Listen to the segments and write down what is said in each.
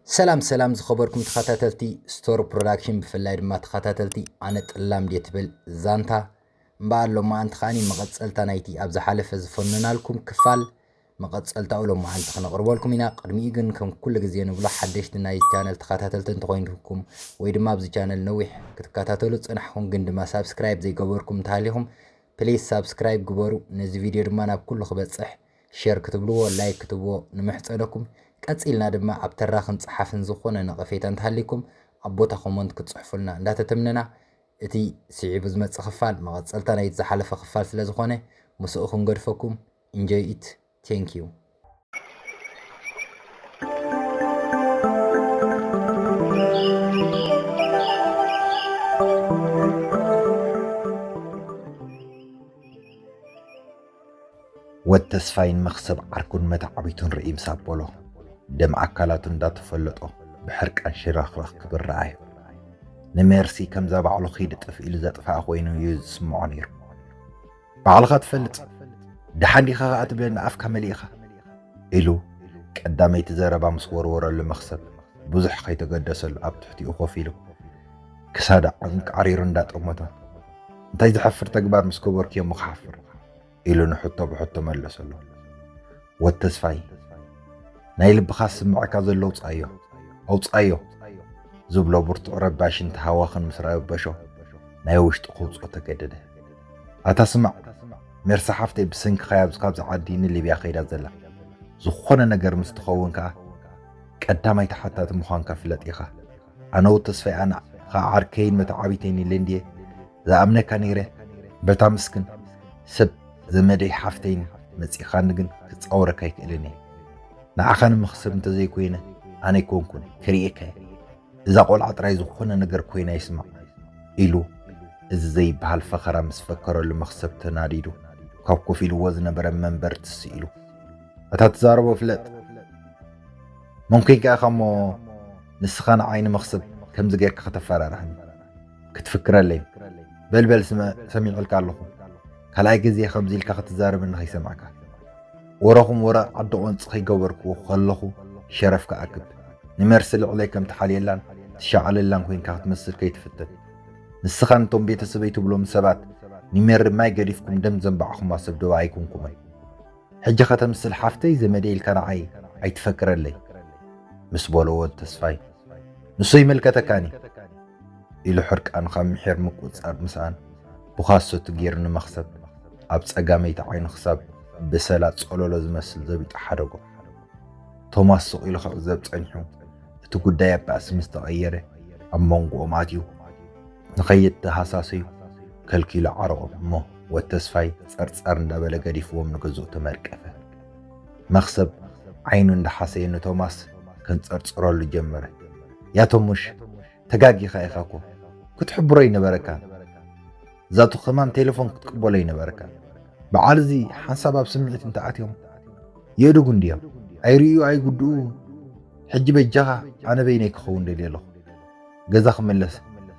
ሰላም ሰላም ዝኸበርኩም ተኸታተልቲ ስቶር ፕሮዳክሽን፣ ብፍላይ ድማ ተኸታተልቲ ኣነ ጥላም ድየ ትብል ዛንታ እምበኣር፣ ሎማዓንቲ ከዓኒ መቐጸልታ ናይቲ ኣብ ዝሓለፈ ዝፈነናልኩም ክፋል መቐጸልታኡ ሎማዓንቲ ክነቕርበልኩም ኢና። ቅድሚኡ ግን ከም ኩሉ ግዜ ንብሎ ሓደሽቲ ናይ ቻነል ተኸታተልቲ እንተኾይንኩም ወይ ድማ ኣብዚ ቻነል ነዊሕ ክትከታተሉ ዝጸናሕኩም ግን ድማ ሳብስክራይብ ዘይገበርኩም እንተሃሊኹም ፕሊስ ሳብስክራይብ ግበሩ። ነዚ ቪድዮ ድማ ናብ ኩሉ ክበጽሕ ሸር ክትብልዎ፣ ላይክ ክትብዎ ንምሕጸነኩም። ቀጺልና ድማ ኣብ ተራኽን ጸሓፍን ዝኾነ ነቐፌታ እንተሃሊኩም ኣብ ቦታ ኮመንት ክትጽሕፉልና እንዳተተምነና፣ እቲ ስዒቡ ዝመጽእ ክፋል መቐጸልታ ናይቲ ዝሓለፈ ክፋል ስለ ዝኾነ ምስኡ ክንገድፈኩም። Enjoy it. Thank you. ወድ ተስፋይን መኽሰብ ዓርኩን መተዓቢቱን ርእይ ምስ ኣበሎ፣ ደም ኣካላቱ እንዳተፈለጦ ብሕርቃን ሽራኽራኽ ክብል ረኣዮ። ንሜርሲ ከምዛ ባዕሉ ኺድ ጥፍ ኢሉ ዘጥፍኣ ኮይኑ እዩ ዝስምዖ ነይሩ። "ባዕልኻ ትፈልጥ፣ ደሓን ዲኻ ኸኣ ትብለኒ ኣፍካ መሊእኻ?" ኢሉ ቀዳመይቲ ዘረባ ምስ ወርወረሉ፣ መኽሰብ ብዙሕ ኸይተገደሰሉ ኣብ ትሕቲኡ ኮፍ ኢሉ ክሳዳ ኣንቃዕሪሩ እንዳጠመቶ፣ "እንታይ ዘሕፍር ተግባር ምስ ገበርኩ እሞ ክሓፍር?" ኢሉ ንሕቶ ብሕቶ መለሰሉ። "ወድ ተስፋይ፣ ናይ ልብኻ ዝስምዐካ ዘሎ ኣውጽኣዮ፣ ኣውጽኣዮ!" ዝብሎ ብርቱዕ ረባሽን ተሃዋኽን ምስ ረበሾ፣ ናይ ውሽጡ ከውጽኦ ተገደደ። "ኣታ ስማዕ፣ ሜርሲ ሓፍተይ ብሰንክኻ እያ ኣብዚ ካብዚ ዓዲ ንሊብያ ከይዳ ዘላ። ዝኾነ ነገር ምስ ትኸውን ከኣ ቀዳማይ ተሓታቲ ምዃንካ ፍለጥ ኢኻ። ኣነ ወድ ተስፋይ፣ ኣነ ኸኣ ዓርከይን መተዓቢተይን ኢለ እንድየ ዝኣምነካ ነይረ። በታ ምስክን ሰብ ዘመደይ ሓፍተይን መጺኻኒ ግን ክጻወረካ ኣይክእልን እየ። ንዓኻ ንመኽሰብ እንተዘይኮይነ ኣነ ኣይኮንኩን ክርእየካ እየ። እዛ ቆልዓ ጥራይ ዝኾነ ነገር ኮይና ይስማዕ" ኢሉ እዚ ዘይበሃል ፈኸራ ምስ ፈከረሉ፣ መኽሰብ ተናዲዱ ካብ ኮፍ ኢልዎ ዝነበረ መንበር ትስ ኢሉ፣ "ኣታ ትዛረቦ ፍለጥ! መን ኮይንካ ኢኻ እሞ ንስኻ ንዓይ ንመኽሰብ ከምዚ ጌርካ ከተፈራርሐኒ? ክትፍክረለይ! በል በል ስመ-፣ ሰሚዐልካ ኣለኹ። ካልኣይ ግዜ ከምዚ ኢልካ ክትዛረበኒ ከይሰማዕካ። ወረኹም ወረ ዓዲ ቆንጺ ከይገበርክዎ ከለኹ ሸረፍካ ኣክብ። ንሜርሲ ልዕለይ ከም ትሓልየላን ትሻቐለላን ኮይንካ ክትመስል ከይትፍትን። ንስኻን እቶም ቤተሰበይ ትብሎም ሰባት ንሜሪ ማይ ገዲፍኩም ደም ዘንባዕኹማ ሰብ ዶ ኣይኮንኩምን? ሕጂ ከተምስል ሓፍተይ ዘመደይ ኢልካ ንዓይ ኣይትፈክረለይ" ምስ በሎ፣ ወድ ተስፋይ፣ "ንሱ ይምልከተካን እዩ" ኢሉ ሕርቃኑ ካብ ምሒር ምቁጽጻር ምስኣን፣ ብኻሶቱ ገይሩ ንመኽሰብ ኣብ ጸጋመይቲ ዓይኑ ክሳብ ብሰላ ጸሎሎ ዝመስል ዘቢጡ ሓደጎ። ቶማስ ስቕ ኢሉ ክዕዘብ ጸኒሑ፣ እቲ ጉዳይ ኣብ ባእሲ ምስ ተቐየረ፣ ኣብ መንጎኦም ኣትዩ ንኸይተሃሳሰዩ ከልኪሉ ዓረቖም። እሞ ወድ ተስፋይ ጸርጸር እንዳበለ ገዲፍዎም ንገዝኡ ተመርቀፈ። መኽሰብ ዓይኑ እንዳሓሰየ ንቶማስ ከንጸርጽረሉ ጀመረ። "ያ ቶሙሽ፣ ተጋጊኻ ኢኻ እኮ። ክትሕብሮ ኣይነበረካን። እዛ ቱኸማን ቴሌፎን ክትቅበሎ ኣይነበረካን። በዓል እዚ ሓንሳብ ኣብ ስምዒት እንተኣትዮም የእድጉ እንድዮም። ኣይርእዩ ኣይጉድኡ። ሕጂ በጃኻ ኣነ በይነይ ክኸውን ደልየ ኣለኹ። ገዛ ክምለስ፣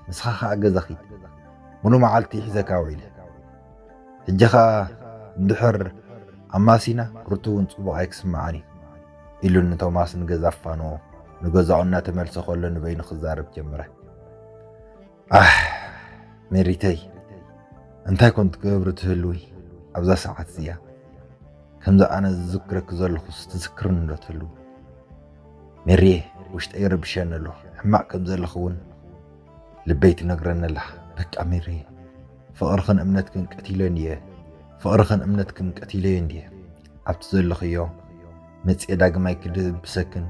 ንስኻ ኸኣ ገዛ ኺድ። ሙሉ መዓልቲ ሒዘካ ውዒለ። ሕጂ ኸኣ እንድሕር ኣማሲና ሩቱ እውን ጽቡቕ ኣይክስምዓን እዩ" ኢሉ ንቶማስ ንገዛ ኣፋንዎ። ንገዛኡ እናተመልሰ ከሎ ንበይኑ ክዛረብ ጀመረ። "ኣህ ሜሪተይ፣ እንታይ ኮን ትገብሪ ትህልዊ ኣብዛ ሰዓት እዚኣ? ከምዚ ኣነ ዝዝክረኪ ዘለኹስ ትዝክርኒ ዶ ትህልዊ? ሜሪየ፣ ውሽጠይ ይርብሸኒ ኣሎ። ሕማቕ ከም ዘለኺ እውን ልበይ ትነግረኒ ኣላ። በቃ ሜሪየ፣ ፍቕርኽን እምነትክን ቀቲለዮ እንድየ። ፍቕርኽን እምነትክን ቀቲለዮ እንድየ። ኣብቲ ዘለኽዮ መጽየ ዳግማይ ክድብሰክን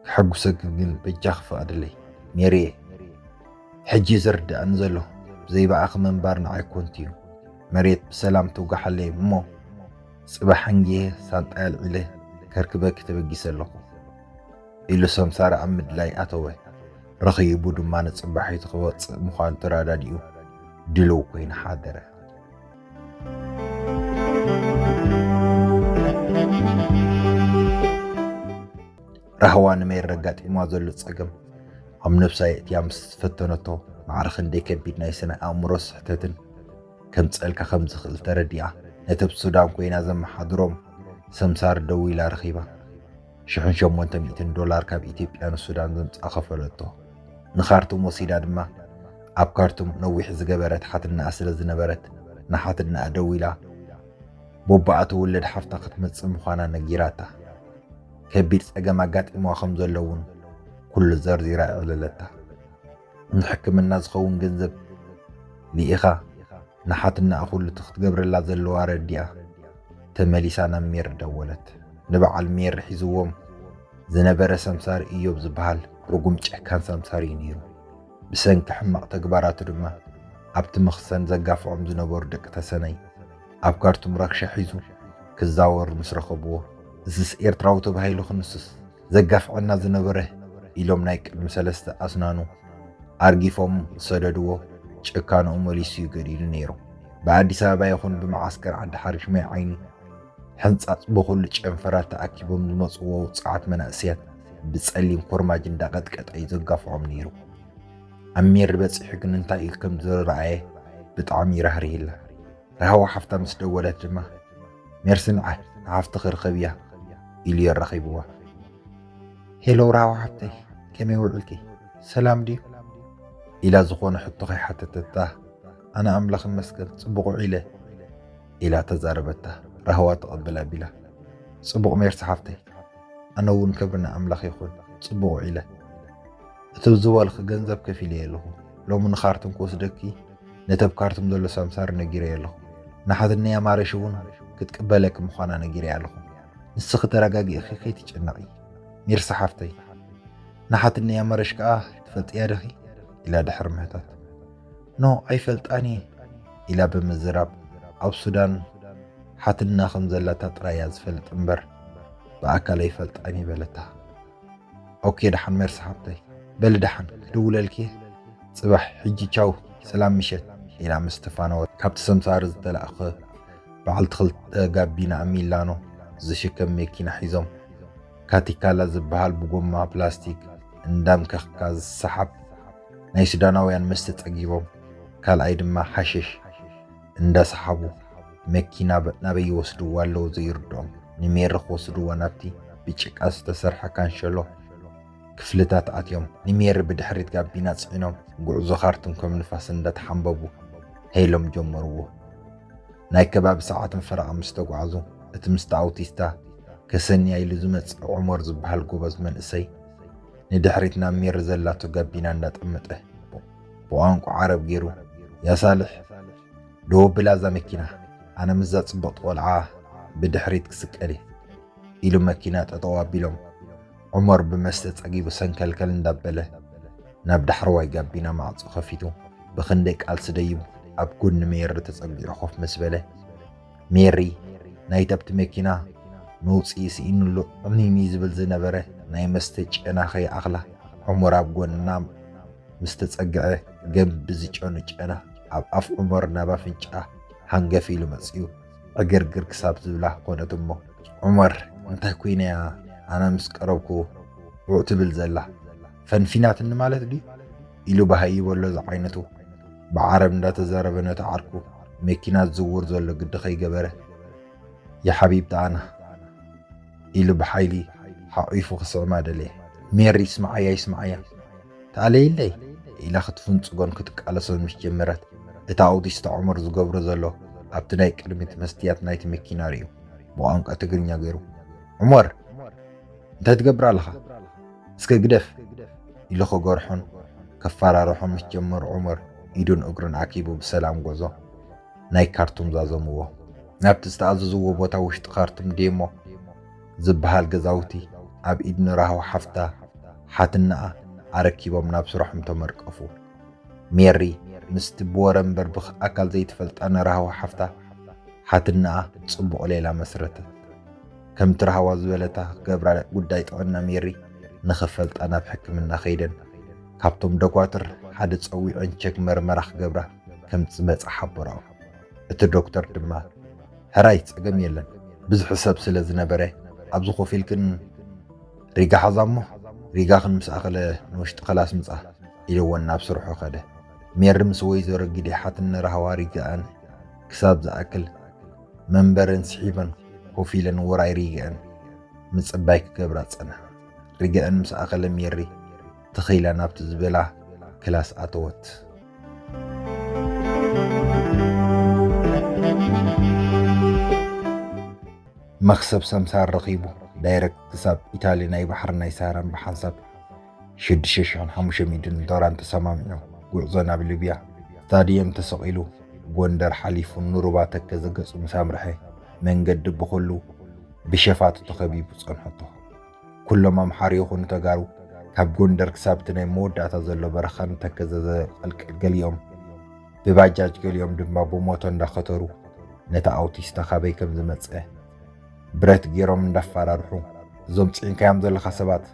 ክሕጉሰክን ግን በጃኺ ፍቐድለይ ሜሪየ። ሕጂ እዩ ዝርድኣኒ ዘሎ፣ ብዘይ ብኣኺ ምንባር ንዓይ ኮንቱ እዩ። መሬት ብሰላም ትውጋሓለይ እሞ፣ ጽባሕ ኣንጊሀ ሳንጣይ ኣልዒለ ከርክበኪ ተበጊሰ ኣለኹ" ኢሉ ሰምሳሪ ኣብ ምድላይ ኣተወ። ረኺቡ ድማ ንጽባሒቱ ክወጽእ ምዃኑ ተረዳዲኡ ድልው ኮይኑ ሓደረ። ራህዋ ንሜሪ ኣጋጢምዋ ዘሎ ጸገም ኣብ ነብሳ የእትያ ምስ ፈተነቶ፣ ማዕረ ክንደይ ከቢድ ናይ ስነ ኣእምሮ ስሕተትን ከምጸልካ ከም ዝኽእል ተረዲኣ፣ ነቲ ኣብ ሱዳን ኮይና ዘመሓድሮም ሰምሳር ደዊላ ረኺባ። ሽሕን ሸሞንተ ሚእትን ዶላር ካብ ኢትዮጵያ ንሱዳን ዘምጽኣ ከፈለቶ። ንኻርቱም ወሲዳ ድማ ኣብ ካርቱም ነዊሕ ዝገበረት ሓትናኣ ስለ ዝነበረት ንሓትናኣ ደዊላ ቦባኣ ትውለድ ሓፍታ ክትመጽእ ምዃና ነጊራታ። ከቢድ ጸገም ኣጋጢምዋ ከም ዘሎ እውን ኩሉ ዘርዚራ የዕለለታ። ንሕክምና ዝኸውን ገንዘብ ልኢኻ ንሓትናኣ ኩሉ እቲ ክትገብረላ ዘለዋ ረዲኣ ተመሊሳ ናብ ሜሪ ደወለት። ንበዓል ሜሪ ሒዝዎም ዝነበረ ሰምሳሪ እዮብ ዝበሃል ርጉም ጨካን ሰምሳሪ እዩ ነይሩ። ብሰንኪ ሕማቕ ተግባራቱ ድማ ኣብቲ መኽሰን ዘጋፍዖም ዝነበሩ ደቂ ተሰነይ ኣብ ካርቱም ረክሻ ሒዙ ክዛወር ምስ ረኸብዎ፣ "እዝስ ኤርትራዊ ተባሂሉ ክንስስ ዘጋፍዐና ዝነበረ?" ኢሎም ናይ ቅድሚ ሰለስተ ኣስናኑ ኣርጊፎም ዝሰደድዎ ጭካንኡ መሊሱ እዩ ገዲሉ ነይሩ። ብኣዲስ ኣበባ ይኹን ብመዓስከር ዓዲ ሓሪሽ ማይ ዓይኒ ሕንጻጽ ብኹሉ ጨንፈራት ተኣኪቦም ዝመጽዎ ውጽዓት መናእሰያት ብጸሊም ኮርማጅ እንዳቐጥቀጠ እዩ ዘጋፍዖም ነይሩ። ኣብ ሜሪ በጺሑ ግን እንታይ እዩ ከም ዝረኣየ ብጣዕሚ ይራህርህላ። ራህዋ ሓፍታ ምስ ደወለት ድማ፣ "ሜርሲ ንዓ ንሓፍትኺ ርኸብያ" ኢሉ የራኺብዋ። "ሄሎ ራህዋ ሓፍተይ፣ ከመይ ውዕልኪ? ሰላም ድዩ?" ኢላ ዝኾነ ሕቶ ከይሓተተታ፣ "ኣነ ኣምላኽ ይመስገን ጽቡቕ ውዒለ" ኢላ ተዛረበታ። ራህዋ ተቐብል ኣቢላ፣ "ጽቡቕ ሜርሲ ሓፍተይ፣ ኣነ እውን ክብሪ ንኣምላኽ ይኹን ጽቡቕ ውዒለ። እቲ ዝበልኺ ገንዘብ ከፊለዮ ኣለኹ። ሎሚ ንኻርቱም ክወስደኪ ነቲ ኣብ ካርቱም ዘሎ ሳምሳር ነጊረዮ ኣለኹ። ንሓትነይ ኣማረሽ እውን ክትቅበለኪ ምዃና ነጊረያ ኣለኹ። ንስኺ ተረጋጊእኺ ከይትጨነቒ ሜርሲ ሓፍተይ። ንሓትነይ ኣማረሽ ከኣ ትፈልጥያ ዲኺ?" ኢላ ድሕሪ ምህታት፣ "ኖ ኣይፈልጣን እየ" ኢላ ብምዝራብ፣ ኣብ ሱዳን ሓትና ከም ዘላታ ጥራይ እያ ዝፈልጥ እምበር ብኣካል ኣይፈልጣን እየ በለታ። "ኦኬ ደሓን ሜርሲ ሓብተይ፣ በሊ ደሓን ክድውለልኪ እየ። ጽባሕ ሕጂ ቻው፣ ሰላም ምሸት" ኢላ ምስ ተፋነወት፣ ካብቲ ሰምሳሪ ዝተላእኸ በዓልቲ ክልተ ጋቢና ሚላኖ ዝሽከም መኪና ሒዞም፣ ካቲካላ ዝበሃል ብጎማ ፕላስቲክ እንዳምከኽካ ዝሰሓብ ናይ ሱዳናውያን መስተ ጸጊቦም፣ ካልኣይ ድማ ሓሽሽ እንዳሰሓቡ መኪና ናበይ ይወስድዋ ኣለዉ ዘይርድኦም። ንሜሪ ክወስድዋ ናብቲ ብጭቃ ዝተሰርሐ ካንሸሎ ክፍልታት ኣትዮም፣ ንሜሪ ብድሕሪት ጋቢና ጽዒኖም ጉዕዞ ካርቱም ከም ንፋስ እንዳተሓምበቡ ሄሎም ጀመርዎ። ናይ ከባቢ ሰዓትን ፈረቓ ምስ ተጓዕዙ፣ እቲ ምስቲ ኣውቲስታ ከሰንያ ኢሉ ዝመጽእ ዑመር ዝበሃል ጎበዝ መንእሰይ ንድሕሪት ናብ ሜሪ ዘላቶ ጋቢና እንዳጠመጠ ብቋንቋ ዓረብ ገይሩ፣ "ያ ሳልሕ፣ ደው ኣብላ እዛ መኪና፣ ኣነ ምስዛ ጽብቕቲ ቆልዓ ብድሕሪት ክስቀል እየ" ኢሉ መኪና ጠጠው ኣቢሎም፣ ዑመር ብመስተ ጸጊቡ ሰንከልከል እንዳበለ ናብ ዳሕረዋይ ጋቢና ማዕጾ ከፊቱ ብኽንደይ ቃልሲ ደይቡ ኣብ ጎኒ ሜሪ ተጸጊዑ ኮፍ ምስ በለ፣ ሜሪ ናይቲ ኣብቲ መኪና መውጽኢ ስኢኑሉ ዕሚሚ ዝብል ዝነበረ ናይ መስተ ጨና ከይኣኽላ ዑመር ኣብ ጎና ምስ ተጸግዐ፣ ገምቢ ዝጨኑ ጨና ኣብ ኣፍ ዑመር ናብ ኣፍንጫ ሃንገፍ ኢሉ መጺኡ ዕግርግር ክሳብ ዝብላ ኮነት እሞ፣ "ዑመር፣ እንታይ ኮይነያ ኣነ ምስ ቀረብኩ ዑዕ ትብል ዘላ? ፈንፊናትኒ ማለት ድዩ?" ኢሉ ብሃይ በሎ ዝዓይነቱ ብዓረብ እንዳተዛረበ ነቲ ዓርኩ መኪና ዝዝውር ዘሎ ግዲ ከይገበረ፣ "ያ ሓቢብቲ ኣና" ኢሉ ብሓይሊ ሓቒፉ ክስዕማ ደለየ። ሜሪ፣ "ይስምዓያ፣ ይስምዓያ፣ ተኣለይለይ" ኢላ ክትፍንጽጎን ክትቃለሶን ምስ ጀመረት፣ እቲ ኣውቲስታ ዑመር ዝገብሮ ዘሎ ኣብቲ ናይ ቅድሚት መስትያት ናይቲ መኪና ርእዩ ብቋንቋ ትግርኛ ገይሩ፣ "ዑመር፣ እንታይ ትገብር ኣለኻ? እስከ ግደፍ" ኢሉ ክገርሖን ከፈራርሖን ምስ ጀመሩ፣ ዑመር ኢዱን እግሩን ኣኪቡ ብሰላም ጉዕዞ ናይ ካርቱም ዛዘምዎ። ናብቲ ዝተኣዘዝዎ ቦታ ውሽጢ ካርቱም ዴሞ ዝበሃል ገዛውቲ ኣብ ኢድ ንራህዋ ሓፍታ ሓትናኣ ኣረኪቦም ናብ ስርሖም ተመርቀፉ። ሜሪ ምስቲ ብወረ እምበር ብኣካል ዘይትፈልጣ ንራህዋ ሓፍታ ሓትናኣ ጽቡቕ ሌላ መስረተት። ከምቲ ራህዋ ዝበለታ ክገብራ ጉዳይ ጥዕና ሜሪ ንኽፈልጣ ናብ ሕክምና ከይደን፣ ካብቶም ደኳትር ሓደ ጸዊዐን ቸክ መርመራ ክገብራ ከም ዝመጻ ሓበራኦ። እቲ ዶክተር ድማ፣ "ሕራይ ጸገም የለን፣ ብዙሕ ሰብ ስለ ዝነበረ ኣብዚ ኮፍ ኢልክን ሪጋ ሓዛ እሞ ሪጋኽን ምስ ኣኸለ ንውሽጢ ክላስ ምጻ" ኢልወን ናብ ስርሑ ከደ። ሜሪ ምስ ወይዘሮ ጊዴ ሓትነ ራህዋ ሪጋኣን ክሳብ ዝኣክል መንበረን ስሒበን ኮፍ ኢለን ውራይ ሪጋኣን ምጽባይ ክገብራ ጸንሓ። ርግአን ምስ ኣኸለ ሜሪ ትኺላ ናብቲ ዝበላ ክላስ ኣተወት። መኽሰብ ሰምሳር ረኺቡ ዳይረክት ክሳብ ኢታሊ ናይ ባሕሪ ናይ ሳህራን ብሓንሳብ ሽዱሽተ ሽሕን ሓሙሽተ ሚእትን ዶላር ተሰማሚዑ ጉዕዞ ናብ ሊብያ ስታድየም ተሰቒሉ ጎንደር ሓሊፉ ንሩባ ተከዘ ገጹ ምስ ኣምርሐ መንገዲ ብኹሉ ብሸፋቱ ተኸቢቡ ጸንሐቶ። ኩሎም ኣምሓሩ ይኹኑ ተጋሩ ካብ ጎንደር ክሳብ እቲ ናይ መወዳእታ ዘሎ በረኻ ንተከዘ ዘቐልቅል ገሊኦም ብባጃጅ ገሊኦም ድማ ብሞቶ እንዳኸተሩ ነቲ ኣውቲስታ ካበይ ከም ዝመጸ ብረት ገይሮም እንዳፈራርሑ እዞም ጽዒንካዮም ዘለኻ ሰባት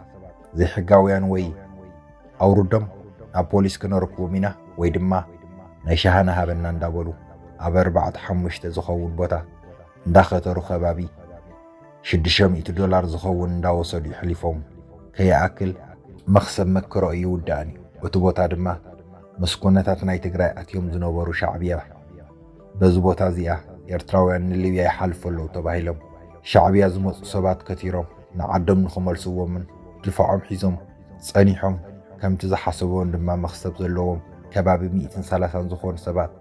ዘይሕጋውያን ወይ ኣውርዶም ናብ ፖሊስ ክነረክቦም ኢና ወይ ድማ ናይ ሻሃና ሃበና እንዳበሉ ኣብ ኣርባዕተ ሓሙሽተ ዝኸውን ቦታ እንዳኸተሩ ከባቢ ሽዱሽተ ሚእቲ ዶላር ዝኸውን እንዳወሰዱ ይሕሊፎም ከይኣክል መኽሰብ መክሮ እዩ ይውዳእን እዩ። እቲ ቦታ ድማ ምስ ኩነታት ናይ ትግራይ ኣትዮም ዝነበሩ ሻዕብያ በዚ ቦታ እዚኣ ኤርትራውያን ንሊብያ ይሓልፉ ኣለዉ ተባሂሎም ሻዕብያ ዝመፁ ሰባት ከቲሮም ንዓዶም ንኽመልስዎምን ድፋዖም ሒዞም ጸኒሖም ከምቲ ዝሓሰብዎን ድማ መኽሰብ ዘለዎም ከባቢ ሚእትን ሰላሳን ዝኾኑ ሰባት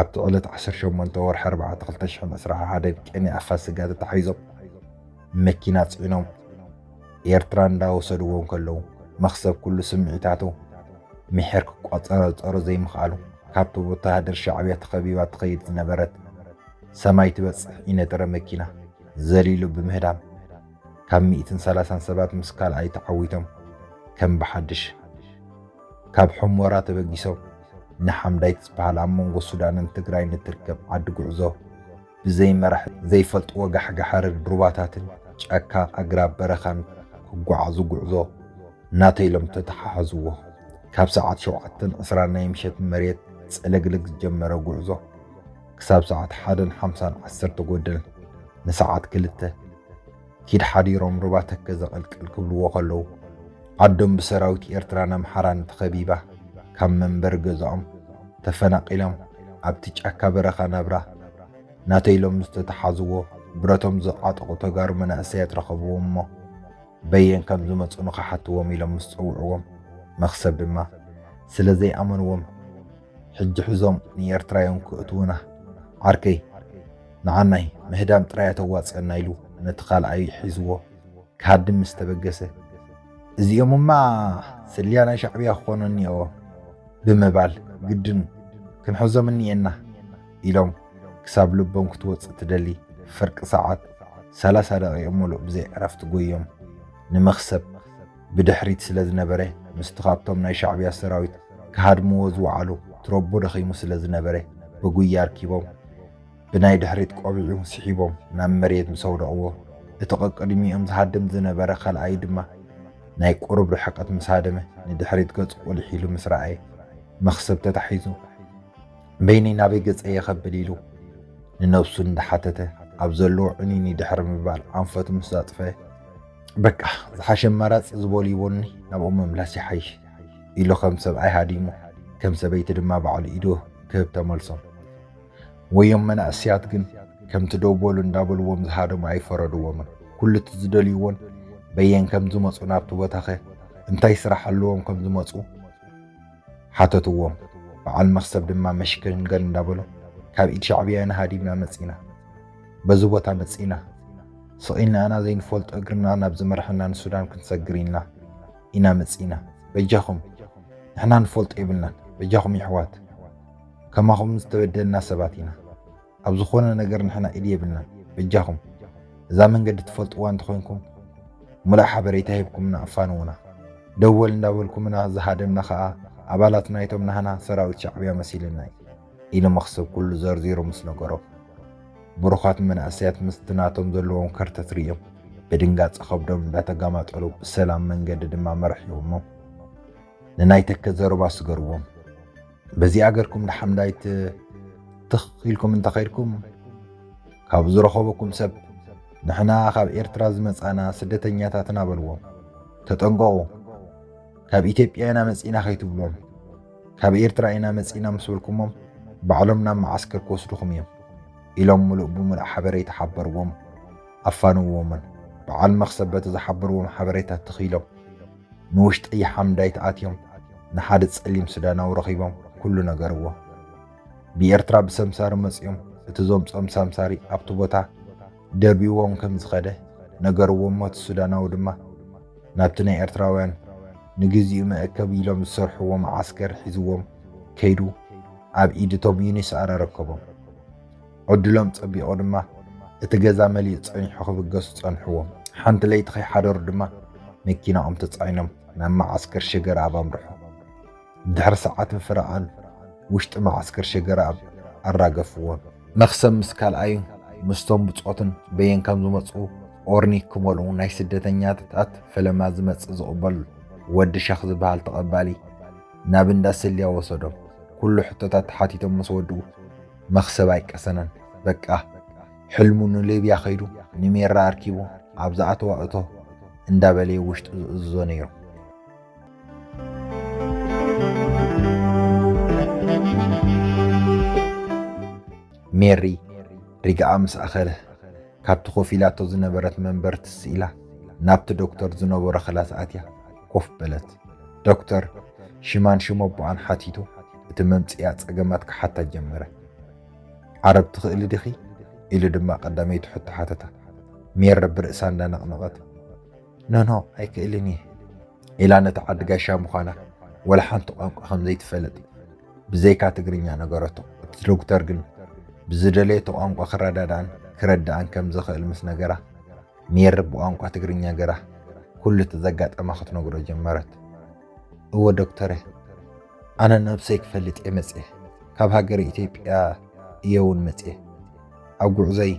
ኣብቲ ዕለት ዓሰርተ ሸሞንተ ወርሒ ኣርባዕተ ክልተ ሽሕን ዕስራን ሓደ ቅንያት ፋሲጋ ተታሒዞም መኪና ጽዒኖም ኤርትራ እንዳወሰድዎም ከለዉ መኽሰብ ኩሉ ስምዒታቱ ምሒር ክቋጸረጸሮ ዘይምኽኣሉ ካብቲ ወተሃደር ሻዕብያ ተኸቢባ ትኸይድ ዝነበረት ሰማይ ትበጽሕ ኢነጥረ መኪና ዘሊሉ ብምህዳም ካብ ሚእትን ሰላሳን ሰባት ምስ ካልኣይ ተዓዊቶም ከም ብሓድሽ ካብ ሑመራ ተበጊሶም ንሓምዳይት ዝበሃል ኣብ መንጎ ሱዳንን ትግራይን እትርከብ ዓዲ ጉዕዞ ብዘይ መራሕ ዘይፈልጥዎ ጋሕጋሕርን ሩባታትን ጫካ ኣግራብ በረኻን ክጓዓዙ ጉዕዞ ናተይ ኢሎም ተተሓሓዝዎ። ካብ ሰዓት ሸውዓተን ዕስራን ናይ ምሸት መሬት ጸለግለግ ዝጀመረ ጉዕዞ ክሳብ ሰዓት ሓደን ሓምሳን ዓሰርተ ጎደል ንሰዓት ክልተ ኪድ ሓዲሮም ሩባ ተከዘ ቀልቀል ክብልዎ ከለዉ ዓዶም ብሰራዊት ኤርትራን ኣምሓራን ተኸቢባ ካብ መንበሪ ገዛኦም ተፈናቒሎም ኣብቲ ጫካ በረኻ ናብራ ናተይ ኢሎም ዝተተሓዝዎ ብረቶም ዝዓጠቑ ተጋሩ መናእሰያት ረኸብዎም እሞ በየን ከም ዝመጹ ንኽሓትዎም ኢሎም ምስ ጸውዕዎም መኽሰብ ድማ ስለ ዘይኣመንዎም ሕጂ ሕዞም ንኤርትራ እዮም ክእትዉና ዓርከይ ንዓናይ ምህዳም ጥራይ ኣተዋጽአና ኢሉ ነቲ ካልኣይ ሒዝዎ ክሃድም ምስ ተበገሰ እዚኦምማ ስልያ ናይ ሻዕብያ ክኾኑ እኒኦ ብምባል ግድን ክንሕዞም እኒኤና ኢሎም ክሳብ ልቦም ክትወፅእ ትደሊ ፍርቂ ሰዓት ሰላሳ ደቂቕ ሙሉእ ብዘይ ዕረፍቲ ጎዮም ንመኽሰብ ብድሕሪት ስለ ዝነበረ ምስቲ ካብቶም ናይ ሻዕብያ ሰራዊት ክሃድምዎ ዝወዓሉ ትረቦ ደኺሙ ስለ ዝነበረ ብጉያ ኣርኪቦም ብናይ ድሕሪት ቆቢዑ ስሒቦም ናብ መሬት ምስ ኣውደቕዎ እቲ ቀቅድሚኦም ዝሃድም ዝነበረ ካልኣይ ድማ ናይ ቁሩብ ርሕቀት ምስ ሃደመ ንድሕሪት ገጹ ቁልሕ ኢሉ ምስ ረኣየ መኽሰብ ተታሒዙ በይነይ ናበይ ገጸ እየ ከብል ኢሉ ንነብሱ እንዳሓተተ ኣብ ዘለዎ ዕንይንይ ድሕሪ ምባል ኣንፈቱ ምስ ኣጥፈ በቃ ዝሓሸ ኣማራፂ ዝበልይዎኒ ናብኦም ምምላስ ይሓይሽ ኢሉ ከም ሰብኣይ ሃዲሙ ከም ሰበይቲ ድማ ባዕሉ ኢዱ ክህብ ተመልሶም ወዮም መናእስያት ግን ከምቲ ደው በሉ እንዳበልዎም ዝሃደሙ ኣይፈረድዎምን ኩሉ እቲ ዝደልይዎን በየን ከም ዝመፁ ናብቲ ቦታኸ እንታይ ስራሕ ኣለዎም ከም ዝመፁ ሓተትዎም በዓል መኽሰብ ድማ መሽከንገል እንዳበሉ ካብ ኢድ ሻዕብያ ኢና ሃዲምና መፂና በዚ ቦታ መፂና ስቕ ኢልና ኣና ዘይንፈልጦ እግርና ናብ ዝመርሐና ንሱዳን ክንሰግር ኢልና ኢና መፂና በጃኹም ንሕና ንፈልጦ የብልናን በጃኹም የሕዋት ከማኹም ዝተበደልና ሰባት ኢና ኣብ ዝኾነ ነገር ንሕና ኢድ የብልናን በጃኹም እዛ መንገዲ ትፈልጥዋ እንተኾይንኩም ሙላእ ሓበሬታ ሂብኩምና ኣፋንዉና ደወል እንዳበልኩምና ዝሃደምና ኸኣ ኣባላት ናይቶም ናህና ሰራዊት ሻዕብያ መሲልና እዩ ኢሉ መኽሰብ ኩሉ ዘርዚሩ ምስ ነገሮ ብሩኻት መናእሰያት ምስቲ ናቶም ዘለዎም ከርተት ርእዮም ብድንጋጸ ከብዶም እንዳተጋማጠሉ ብሰላም መንገዲ ድማ መርሕዎሞ ንናይ ተከዘ ሩባ ስገርዎም በዚኣ ገርኩም ንሓምዳይት ትኽ ኢልኩም እንተኸይድኩም ካብ ዝረኸበኩም ሰብ ንሕና ካብ ኤርትራ ዝመጻና ስደተኛታትና በልዎም ተጠንቀቑ ካብ ኢትዮጵያ ኢና መጺና ከይትብሎም ካብ ኤርትራ ኢና መጺና ምስ በልኩሞም ባዕሎም ናብ መዓስከር ክወስድኹም እዮም ኢሎም ምሉእ ብምሉእ ሓበሬታ ሓበርዎም ኣፋንዎምን በዓል መኽሰብ በቲ ዝሓበርዎም ሓበሬታ ትኺሎም ንውሽጢ ቀይሕ ሓምዳይት ኣትዮም ንሓደ ጸሊም ሱዳናዊ ረኺቦም ኩሉ ነገርዎ። ብኤርትራ ብሰምሳሪ መጺኦም እቲ ዘምጾም ሰምሳሪ ኣብቲ ቦታ ደርቢዎም ከም ዝኸደ ነገርዎም። እቲ ሱዳናዊ ድማ ናብቲ ናይ ኤርትራውያን ንግዚኡ መእከብ ኢሎም ዝሰርሕዎ መዓስከር ሒዝዎም ከይዱ ኣብ ኢድ እቶም ዩኒስኣር ኣረከቦም። ዕድሎም ጸቢቑ ድማ እቲ ገዛ መሊኡ ጸኒሑ ክብገሱ ጸንሕዎም። ሓንቲ ለይቲ ከይሓደሩ ድማ መኪናኦም ተጻዒኖም ናብ መዓስከር ሸገርኣብ ኣምርሑ። ድሕሪ ሰዓት ምፍርቓን ውሽጢ መዓስከር ሸገርኣብ ኣራገፍዎም። መኽሰብ ምስ ካልኣዩ ምስቶም ብጾቱን በየን ከም ዝመጹ ኦርኒክ ክመልኡ ናይ ስደተኛታት ፈለማ ዝመጽእ ዝቕበል ወዲ ሸኽ ዝበሃል ተቐባሊ ናብ እንዳ ስልያ ወሰዶም። ኩሉ ሕቶታት ተሓቲቶም ምስ ወድኡ መኽሰብ ኣይቀሰነን። በቃ ሕልሙ ንሊብያ ከይዱ ንሜራ ኣርኪቡ ኣብ ዝኣተዋ እቶ እንዳበለ ውሽጡ ዝእዝዞ ነይሩ። ሜሪ ሪግኣ ምስ ኣኸለ ካብቲ ኮፍ ኢላቶ ዝነበረት መንበር ትስ ኢላ ናብቲ ዶክተር ዝነበሮ ክላስ ኣትያ ኮፍ በለት። ዶክተር ሽማን ሽም ኣቦኣን ሓቲቱ እቲ መምጽኢኣ ጸገማት ክሓታ ጀመረ። ዓረብ ትኽእሊ ዲኺ? ኢሉ ድማ ቀዳመይቲ ሕቶ ሓተታ። ሜሪ ብርእሳ እንዳነቕነቐት ኖኖ ኣይክእልን እየ ኢላ ነቲ ዓዲ ጋሻ ምዃና ወላ ሓንቲ ቋንቋ ከም ዘይትፈልጥ ብዘይካ ትግርኛ ነገረቶ። እቲ ዶክተር ግን ብዝደለየቶ ቋንቋ ክረዳድኣን ክረድኣን ከም ዝኽእል ምስ ነገራ ሜሪ ብቋንቋ ትግርኛ ገራ ኩሉ እቲ ዘጋጠማ ክትነግሮ ጀመረት። እወ ዶክተረ፣ ኣነ ነብሰይ ክፈልጥ እየ መፅየ። ካብ ሃገረ ኢትዮጵያ እየ እውን መፅየ። ኣብ ጉዕዞይ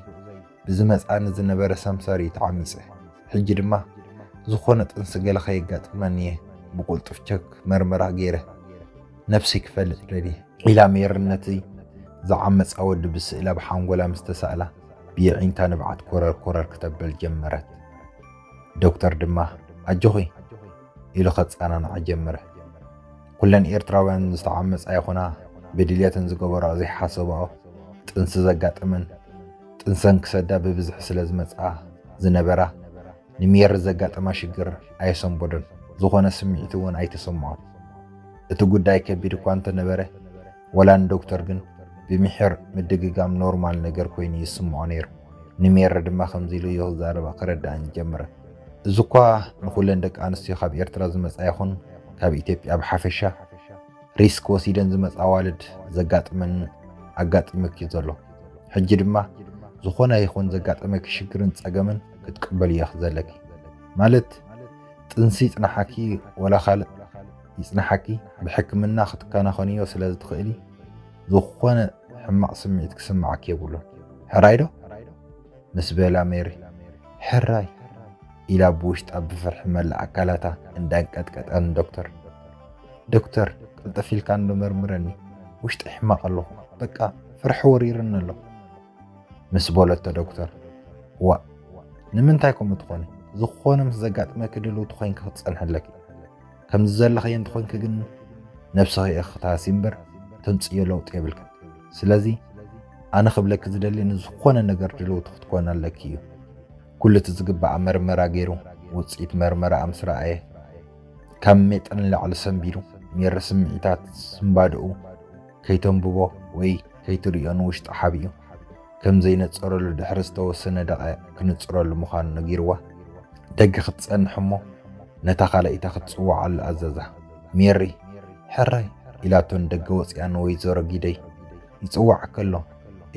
ብዝመፅኣኒ ዝነበረ ሰምሳር እዩ ተዓሚፀ። ሕጂ ድማ ዝኾነ ጥንሲ ገለ ከየጋጥመኒ እየ ብቁልጡፍ ቸክ መርመራ ገይረ ነብሰይ ክፈልጥ ደልየ። ኢላ ሜሪ ነቲ ዝዓመፃ ወዲ ብስእላ ብሓንጎላ ምስ ተሳእላ ብየዒንታ ንብዓት ኮረር ኮረር ክተበል ጀመረት። ዶክተር ድማ ኣጆኺ ኢሉ ከጸናንዓ ጀመረ። ኩለን ኤርትራውያን ዝተዓመጻ ይኹና ብድልየተን ዝገበራኦ ዘይሓሰባኦ ጥንሲ ዘጋጠመን ጥንሰን ክሰዳ ብብዝሒ ስለ ዝመጽኣ ዝነበራ ንሜሪ ዘጋጠማ ሽግር ኣየሰንበዶን። ዝኾነ ስምዒት እውን ኣይተሰምዖን። እቲ ጉዳይ ከቢድ እኳ እንተነበረ ወላ ንዶክተር ግን ብምሒር ምድግጋም ኖርማል ነገር ኮይኑ ይስምዖ ነይሩ። ንሜሪ ድማ ከምዚ ኢሉ እዩ ክዛረባ ክረድኣን ጀመረ። እዚ እኳ ንኹለን ደቂ ኣንስትዮ ካብ ኤርትራ ዝመጻ ይኹን ካብ ኢትዮጵያ ብሓፈሻ ሪስክ ወሲደን ዝመጻ ኣዋልድ ዘጋጥመን ኣጋጢሙኪ ዘሎ። ሕጂ ድማ ዝኾነ ይኹን ዘጋጠመኪ ሽግርን ጸገምን ክትቅበልዮ ዘለኪ። ማለት ጥንሲ ይጽናሓኪ ወላ ካልእ ይጽናሓኪ ብሕክምና ክትከናኸንዮ ስለ ዝትኽእሊ ዝኾነ ሕማቕ ስምዒት ክስምዓኪ የብሉን። ሕራይ ዶ? ምስ በላ ሜሪ ሕራይ ኢላ ብውሽጣ ብፍርሒ መላእ ኣካላታ እንዳንቀጥቀጠ ንዶክተር ዶክተር ቅልጥፍ ኢልካ እንዶ መርምረኒ ውሽጢ ሕማቕ ኣለኹ በቃ ፍርሒ ወሪርኒ ኣሎ ምስ በለቶ ዶክተር ዋእ ንምንታይ ከምኡ ትኾኒ ዝኾነ ምስ ዘጋጥመኪ ድልውቲ ኮይንኪ ክትጸንሒ ኣለኪ ከምዚ ዘለኽዮ እንተኾንኪ ግን ነብስኺ ኢኺ ክትሃሲ እምበር ተምጽእዮ ለውጢ የብልክን ስለዚ ኣነ ክብለኪ ዝደሊ ንዝኾነ ነገር ድልውቲ ክትኮኒ ኣለኪ እዩ ኩሉ እቲ ዝግባኣ መርመራ ገይሩ ውፅኢት መርመራኣ ምስ ረኣየ ካብ ሜጠን ንላዕሊ ሰንቢዱ ሜሪ ስምዒታት ስንባደኡ ከይተንብቦ ወይ ከይትርእዮ ንውሽጡ ሓቢኡ ከም ዘይነፀረሉ ድሕሪ ዝተወሰነ ደቂቕ ክንፅረሉ ምዃኑ ነጊርዋ ደገ ክትፀንሕ እሞ ነታ ካልኣይታ ክትፅውዓሉ ኣዘዛ ሜሪ ሕራይ ኢላቶ ንደገ ወፂኣ ንወይዘሮ ጊደይ ይፅውዓኪ ኣሎ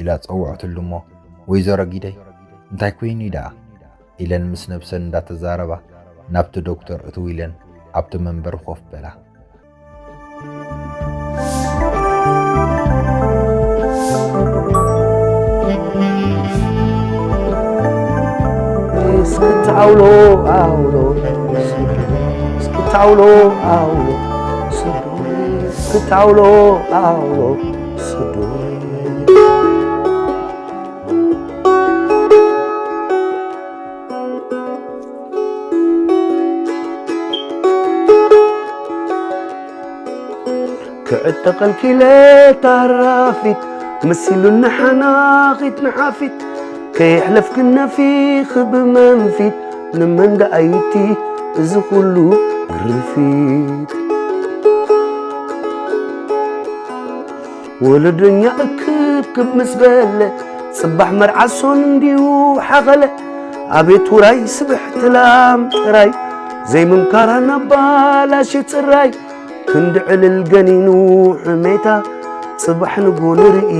ኢላ ጸውዐትሉ እሞ ወይዘሮ ጊደይ እንታይ ኮይኑ እዩ ደኣ ኢለን ምስ ነብሰን እንዳተዛረባ ናብቲ ዶክተር እትው ኢለን ኣብቲ መንበር ኮፍ በላ። እስክታውሎ ኣውሎ እስክታውሎ ኣውሎ ስዱ እስክታውሎ ኣውሎ ስዱ ክዕጠቐልኪ ኢለ ታራፊት መሲሉኒ ሓናኺት ንሓፊት ከየሕለፍክን ነፊኺ ብመንፊት ንመን ደኣይቲ እዚ ኩሉ ግርፊት? ወለዶኛ እክብክብ ምስ በለ፣ ጽባሕ መርዓ ሶን እንዲዩ ሓኸለ። ኣቤት ውራይ ስብሕቲ ላም ጥራይ፣ ዘይምምካራ ናብ ባላሽ ጽራይ። ክንዲ ዕልል ገኒኑ ሕሜታ፣ ጽባሕ ንጎ ንርኢ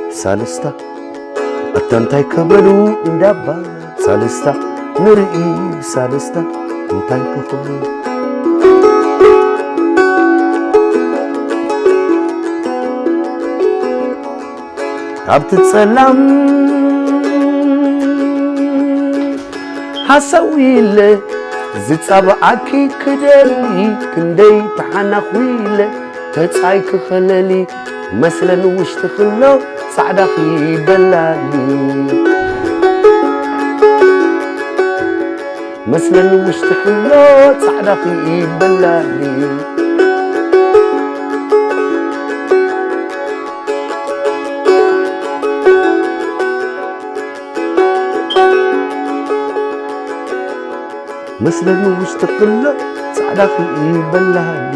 ብሳልስታ። ኣታ እንታይ ከበሉ እንዳባ ሳልስታ፣ ንርኢ ብሳልስታ እንታይ ክኽብሉ። ካብቲ ጸላም ሃሳዊ ኢለ ዝጻብዓኪ ክደሊ፣ ክንደይ ተሓናኹ ኢለ ተጻይ ክኸለሊ፣ መስለን ውሽጢ ክሎ ጻዕዳኺ በላሊ። መስለን ውሽጢ ክሎ ጻዕዳኺ በላሊ። መስለኒ ውሽጢ ክሎ ጻዕዳ ክርኢ በላሃሊ።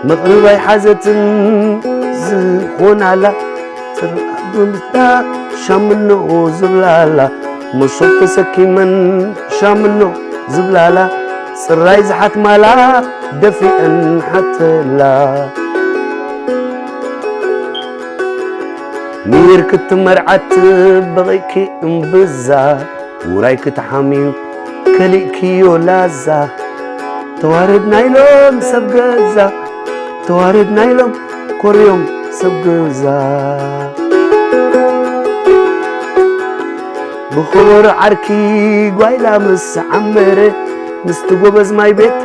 መቕርብ ኣይሓዘትን ዝኾናላ፣ ጽርዓት ብምስታ ሻምኖ ዝብላላ፣ መሶብ ተሰኪመን ሻምኖ ዝብላላ፣ ጽራይ ዝሓትማላ ደፊአን ሓተላ። ሚር ክትመርዓት በቒዕኪ እምብዛ፣ ውራይ ክትሓምዩ ከሊእክዮ ላዛ። ተዋረድ ናይሎም ሰብ ገዛ፣ ተዋረድ ናይሎም ኮርዮም ሰብ ገዛ። ብኸበሮ ዓርኪ ጓይላ ምስ ዓመረ፣ ምስቲ ጎበዝ ማይ ቤት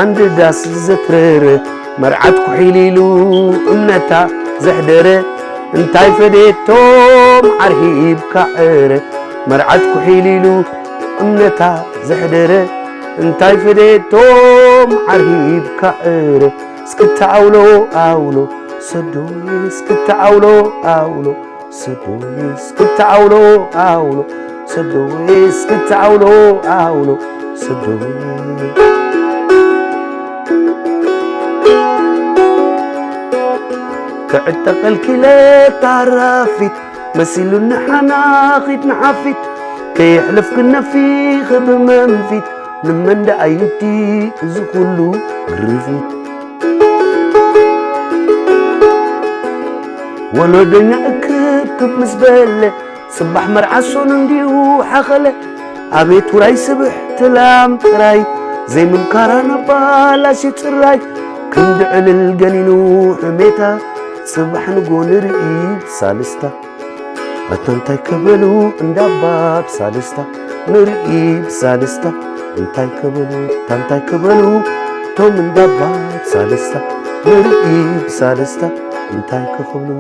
ዓንዲ ዳስ ዘትረረ፣ መርዓት ኩሒል ኢሉ እምነታ ዘሕደረ፣ እንታይ ፈደየቶም ዓርሂብካ ዕረ። መርዓት ኩሒል ኢሉ እምነታ ዘሕደረ፣ እንታይ ፈደየቶም ዓርሂብካ ዕረ። እስክታ ኣውሎ ኣውሎ ሰዶይ፣ እስክታ ኣውሎ ኣውሎ ሰዶይ፣ እስክታ ኣውሎ ኣውሎ ሰዶይ፣ እስክታ ኣውሎ ኣውሎ ሰዶይ። ክዕጠቐልኪ ለታራፊት መሲሉኒ ሓናኺት ንሓፊት፣ ከየሕለፍኪ ነፊኺ ብመንፊት፣ ንመን ደኣይቲ እዚ ኩሉ ግርፊት? ወለዶኛ እክብክብ ምስ በለ፣ ጽባሕ መርዓ ሶን እንዲዩ ሓኸለ። ኣቤት ውራይ ስብሕቲ ላም ጥራይ፣ ዘይምምካራ ናብ ባላሽ ጽራይ። ክንዲ ዕልል ገኒኑ ሕሜታ፣ ጽባሕ ንጎ ንርኢ ብሳልስታ። ኣታ እንታይ ከበሉ እንዳባ ብሳልስታ፣ ንርኢ ብሳልስታ። እንታይ ከበሉ፣ ኣታ እንታይ ከበሉ፣ ቶም እንዳባ ብሳልስታ፣ ንርኢ ብሳልስታ። እንታይ ክኽብሉ።